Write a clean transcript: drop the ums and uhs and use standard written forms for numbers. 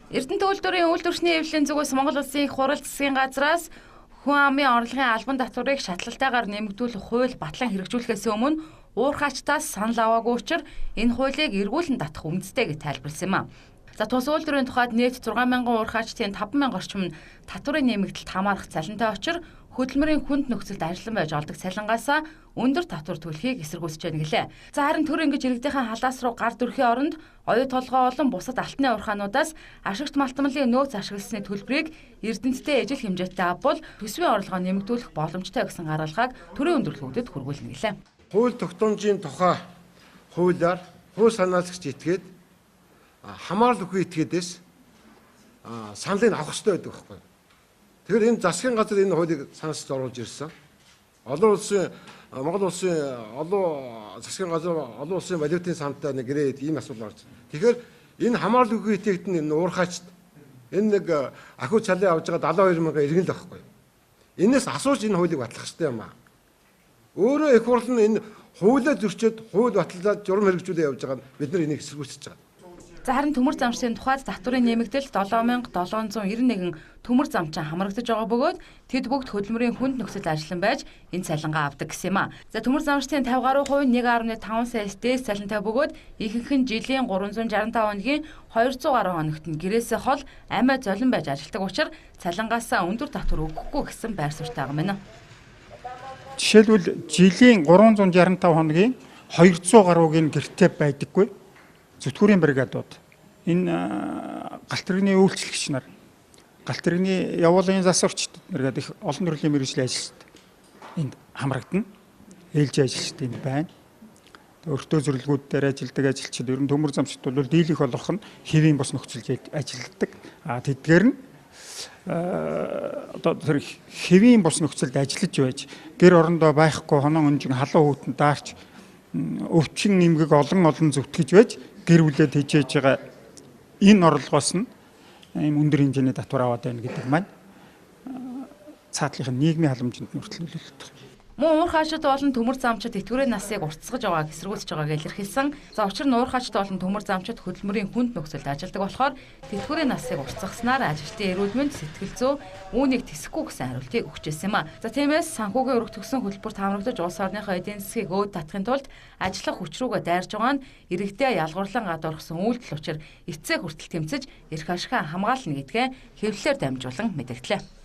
Эрдэнэт үйлдвэрийн үйлдвэрчний хэвлэлийн зүгээс Монгол Улсын их хурал засгийн газраас хүн амын орлогын албан татварыг шатлалтайгаар нэмэгдүүлэх хууль батлан хэрэгжүүлэхээс өмнө уурхаачдаас санал аваагүй учраас энэ хуулийг эргүүлэн татах үндэстэй гэж тайлбарласан юм а. За тус үйлдвэрийн тухайд нийт 6000 уурхаачдын 5000 орчим нь татварын нэмэгдэлд хамаарах цалинтай учир хөдөлмөрийн хүнд нөхцөлд ажиллан байж олдог цалингаасаа өндөр татвар төлөхийг эсэргүүцэж байна гэлээ. За харин төр ингэж иргэдийнхээ халаас руу гар дүрхийн оронд оюу толгой болон бусад алтны уурхаануудаас ашигт малтмалын нөөц ашигласны төлбөрийг эрдэнэттэй ижил хэмжээтэй авбал төсвийн орлогоо нэмэгдүүлэх боломжтой гэсэн гаргалгааг төрийн өндөрлгүүдэд хүргүүлнэ гэлээ. Хууль тогтоомжийн тухай хуулиар хууль санаалагч этгээд хамаарал үгүй этгээдээс саналыг авах ёстой байдаг байхгүй. Тэгэхээр энэ засгийн газар энэ хуулийг саналж оруулж ирсэн. Олон улсын Монгол улсын олон засгийн газар олон улсын валютын сантай нэг гэрээ ийм асуудал орж. Тэгэхээр энэ хамаарал үгүй этгээд нь энэ уурхаачд энэ нэг ахиу цалин авж байгаа 72 мянган иргэн л байхгүй. Энээс асууж энэ хуулийг батлах ёстой юм аа. Өөрөө их хурл нь энэ хуулиа зөрчөөд хууль батлаад журам хэрэгжүүлээ явж байгаа нь бид нар энийг эсэргүүцэж байгаа. За харин төмөр замчдын тухайд татварын нэмэгдэл 7791 төмөр замчин хамрагдаж байгаа бөгөөд тэд бүгд хөдөлмөрийн хүнд нөхцөлд ажиллан байж энэ цалингаа авдаг гэсэн юм а. За төмөр замчдын 50 гаруй хувь нь 1.5 сая дээс цалинтай бөгөөд ихэнх нь жилийн 365 хоногийн 200 гаруй хоногт нь гэрээсээ хол амиа золин байж ажилладаг учраас цалингаасаа өндөр татвар өгөхгүй гэсэн байр суурьтай байгаа юм байна. Жишээлбэл жилийн 365 хоногийн 200 гаруйг нь гэртээ байдаггүй. Зүтгүүрийн бригадууд, энэ галт тэрэгний үйлчлэгч нар, галт тэрэгний явуулын засварчид нар гэдэг их олон төрлийн мэргэжлийн ажилчид энд хамрагдана. Ээлжийн ажилчид энд байна. Өртөө зөвлөгүүд дээр ажилладаг ажилчид, ер нь төмөр замчид бол дийлэнх болгох нь хэвийн бус нөхцөлд ажилладаг. А тэдгээр нь одоо тэр хэвийн бус нөхцөлд ажиллаж байж гэр орондоо байхгүй хонон өнжин халуун хүүтэнд даарч өвчин эмгэг олон олон зүтгэж байж гэр бүлээ тэжээж байгаа энэ орлогоос нь ийм өндөр хэмжээний татвар аваад байна гэдэг маань цаатлынх нь нийгмийн халамжинд хүртэл нөлөөлөх. Мөн уурхаачид болон төмөр замчид итгэврийн насыг уртасгаж байгааг эсэргүүцэж байгааг илэрхийлсэн. За учир нь уурхаачид болон төмөр замчид хөдөлмөрийн хүнд нөхцөлд ажилладаг болохоор тэтгэврийн насыг уртасгаснаар ажилтны эрүүл мэнд, сэтгэл зүй үүнийг тэсэхгүй гэсэн хариултыг өгч ирсэн юм а. За тиймээс санхүүгийн өргөтгөсөн хөтөлбөрт хамрагдаж улс орныхоо эдийн засгийг өөд татахын тулд ажиллах хүч рүүгээ дайрж байгаа нь иргэдээ ялгуурлан гадуурхсан үйлдэл учир эцсээ хүртэл тэмцэж эрх ашгаа хамгаална гэдгээ хэвлэлээр дамжуулан мэдэгдлээ.